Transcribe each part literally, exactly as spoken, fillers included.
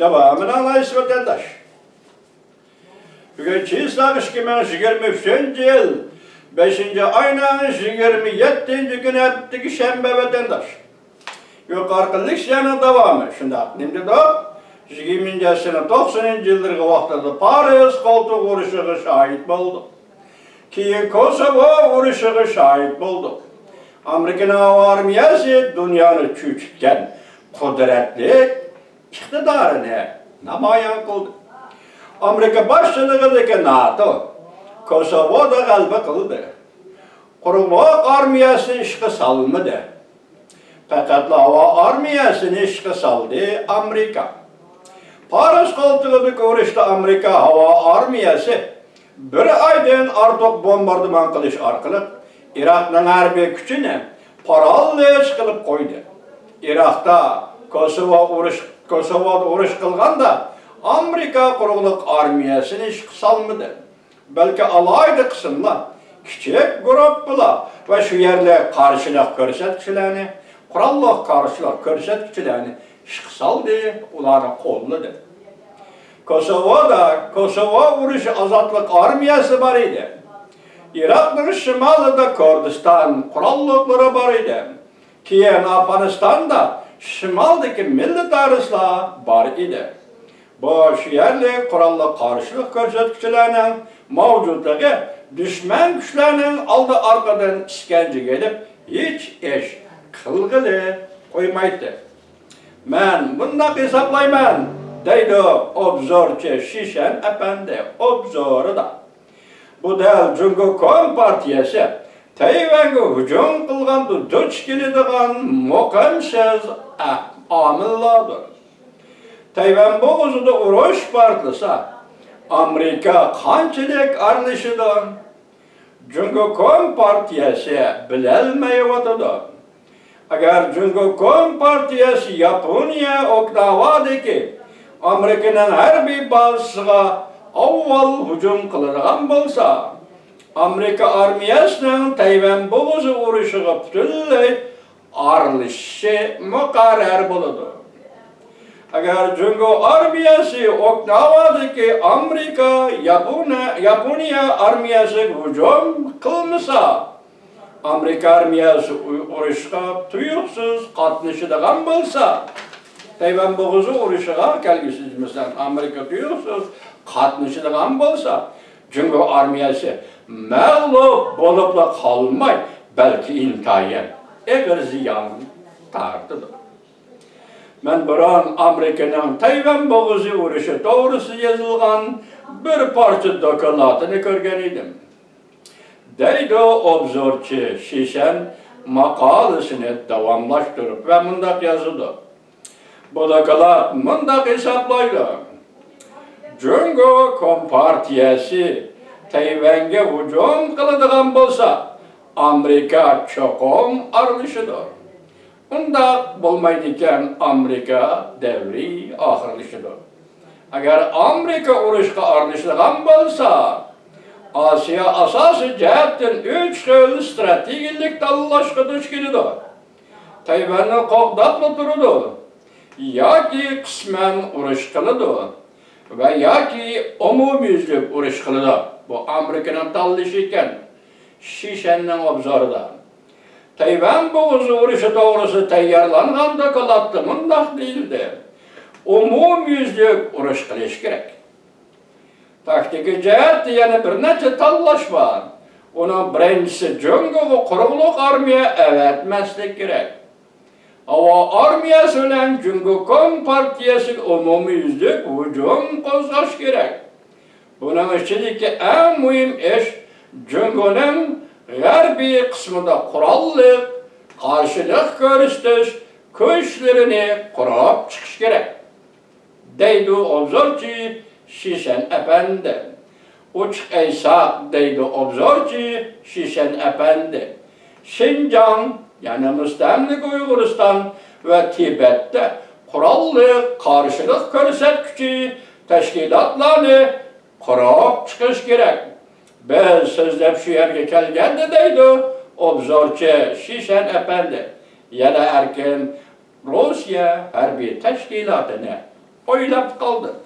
داۋامىنى ئاڭلايسىز، ۋەتەنداش. بۈگۈن چىسلاق ئىككى مىڭ يىگىرمە ئۈچىنچى يىل، بەشىنچى ئاينىڭ يىگىرمە يەتتىنچى كۈنى، ھەپتىكى شەنبە، ۋەتەنداش. يۇقىرىقى لېكسىيەنىڭ داۋامى شۇنداق. نېمە دېدۇق؟ يىگىرمىنچى ئەسىرنىڭ توقسىنىنچى يىللىرىغا ۋاقتىدا پارس قولتۇق ئۇرۇشىغا شاھىت بولدۇق. كېيىن كوسوۋو ئۇرۇشىغا شاھىت بولدۇق. ئامېرىكىنىڭ ھاۋا ئارمىيەسى دۇنيانى چۆچۈتكەن قۇدرەتلىك ئىقتىدارىنى نامايان قىلدى. ئامېرىكا باشچىلىقىدىكى ناتو كوسوۋودا غەلىبە قىلدى. قۇرۇقلۇق ئارمىيەسىنى ئىشقا سالمىدى. پەقەتلا ھاۋا ئارمىيەسىنى ئىشقا سالدى ئامېرىكا. پارس قولتۇقىدىكى ئۇرۇشتا ئامېرىكا ھاۋا ئارمىيەسى بىر ئايدىن ئارتۇق بومباردىمان قىلىش ئارقىلىق ئىراقنىڭ ھەربىي كۈچىنى پارالىچ قىلىپ قويدى. ئىراقتا كوسوۋو ئۇرۇش، كوسوۋودا ئۇرۇش قىلغاندا ئامېرىكا قۇرۇقلۇق ئارمىيەسىنى ئىشقا سالمىدى. بەلكى ئالاھىدە قىسىملار، كىچىك گۇرۇپپىلار ۋە شۇ يەرلىك قارشىلىق كۆرسەتكۈچىلەرنى، قوراللىق قارشىلىق كۆرسەتكۈچىلەرنى ئىشقا سالدى، ئۇلارنى قوللىدى. كوسوۋودا كوسوۋو ئۇرۇشى ئازادلىق ئارمىيەسى بار ئىدى. ئىراقنىڭ شىمالىدا كۇردىستان قوراللىقلىرى بار ئىدى. كېيىن ئافغانىستاندا شىمالدىكى مىللىتارىستلار بار ئىدى. بۇ شۇ يەرلىك قوراللىق قارشىلىق كۆرسەتكۈچىلەرنىڭ مەۋجۇتلۇقى دۈشمەن كۈچلەرنىڭ ئالدى ئارقىدىن ئىسكەنجىگە ئېلىپ، ھېچ ئىش قىلغىلى قويمايتتى. مەن مۇنداق ھېسابلايمەن، دەيدۇ ئوبزورچى شىشەن ئەپەندى ئوبزورىدا. بۇ دەل جۇڭگو كومپارتىيەسى تەيۋەنگە ھۇجۇم قىلغاندا دۇچ كېلىدىغان مۇقىمسىز ئە-، ئامىللاردۇر. تەيۋەن بوغۇزىدا ئۇرۇش پارتلىسا، ئامېرىكا قانچىلىك ئارىلىشىدۇ؟ جۇڭگو كومپارتىيەسى بىلەلمەيۋاتىدۇ. ئەگەر جۇڭگو كومپارتىيەسى ياپونىيە ئوكىناۋادىكى ئامېرىكىنىڭ ھەربىي بازىسىغا ئاۋۋال ھۇجۇم قىلىدىغان بولسا، ئامېرىكا ئارمىيەسىنىڭ تەيۋەن بوغۇزى ئۇرۇشىغا پۈتۈنلەي ئارىلىشىشى مۇقەررەر بولىدۇ. ئەگەر جۇڭگو ئارمىيەسى ئوكىناۋادىكى ئامېرىكا، ياپونىيە، ياپونىيە ئارمىيەسىگە ھۇجۇم قىلمىسا، ئامېرىكا ئارمىيەسى ئۇ-، ئۇرۇشقا تۇيۇقسىز قاتنىشىدىغان بولسا، تەيۋەن بوغۇزى ئۇرۇشىغا كەلگۈسىدە، مەسىلەن، ئامېرىكا تۇيۇقسىز قاتنىشىدىغان بولسا، جۇڭگو ئارمىيەسى مەغلۇپ بولۇپلا قالماي، بەلكى ئىنتايىن ئېغىر زىيان تارتىدۇ. مەن بۇرۇن ئامېرىكىنىڭ تەيۋەن بوغۇزى ئۇرۇشى توغرىسىدا يېزىلغان بىر پارچە دوكلاتىنى كۆرگەن ئىدىم. دەيدۇ ئوبزورچى شىشەن ماقالىسىنى داۋاملاشتۇرۇپ ۋە مۇنداق يازىدۇ. بۇ دوكلات مۇنداق ھېسابلايدۇ. جۇڭگو كومپارتىيەسى تەيۋەنگە ھۇجۇم قىلىدىغان بولسا، ئامېرىكا چوقۇم ئارىلىشىدۇ. ئۇنداق بولمايدىكەن، ئامېرىكا دەۋرى ئاخىرلىشىدۇ. ئەگەر ئامېرىكا ئۇرۇشقا ئارىلىشىدىغان بولسا، ئاسىيا ئاساسىي جەھەتتىن ئۈچ خىل ستراتېگىيەلىك تاللاشقا دۇچ كېلىدۇ. تەيۋەننى قوغداپلا تۇرىدۇ، ياكى قىسمەن ئۇرۇش قىلىدۇ ۋە ياكى ئومۇميۈزلۈك ئۇرۇش قىلىدۇ. بۇ ئامېرىكىنىڭ تاللىشى ئىكەن. شىشەننىڭ ئوبزورىدا تەيۋەن بوغۇزى ئۇرۇشى توغرىسىدا تەييارلانغان دوكلاتتا مۇنداق دېيىلدى: ئومۇميۈزلۈك ئۇرۇش قىلىش كېرەك. تاكتىكا جەھەتتە يەنە بىر نەچچە تاللاش بار. ئۇنىڭ بىرىنچىسى، جۇڭگوغا قۇرۇقلۇق ئارمىيە ئەۋەتمەسلىك كېرەك. ھاۋا ئارمىيەسى بىلەن جۇڭگو كومپارتىيەسىگە ئومۇميۈزلۈك ھۇجۇم قوزغاش كېرەك. بۇنىڭ ئىچىدىكى ئەڭ مۇھىم ئىش، جۇڭگونىڭ غەربىي قىسمىدا قوراللىق قارشىلىق كۆرسىتىش كۈچلىرىنى قۇرۇپ چىقىش كېرەك، دەيدۇ ئوبزورچى شىشەن ئەپەندى. ئوچۇق ئېيتساق، دەيدۇ ئوبزورچى شىشەن ئەپەندى، شىنجاڭ، يەنى مۇستەملىكە ئۇيغۇرىستان ۋە تىبەتتە قوراللىق قارشىلىق كۆرسەتكۈچى تەشكىلاتلارنى قۇرۇپ چىقىش كېرەك. بىز سۆزلەپ شۇ يەرگە كەلگەندە، دەيدۇ ئوبزورچى شىشەن ئەپەندى، يەنە ئەركىن روسىيە ھەربىي تەشكىلاتىنى ئويلاپ قالدىم.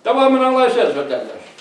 داۋامىنى ئاڭلايسىز، ۋەتەنداش.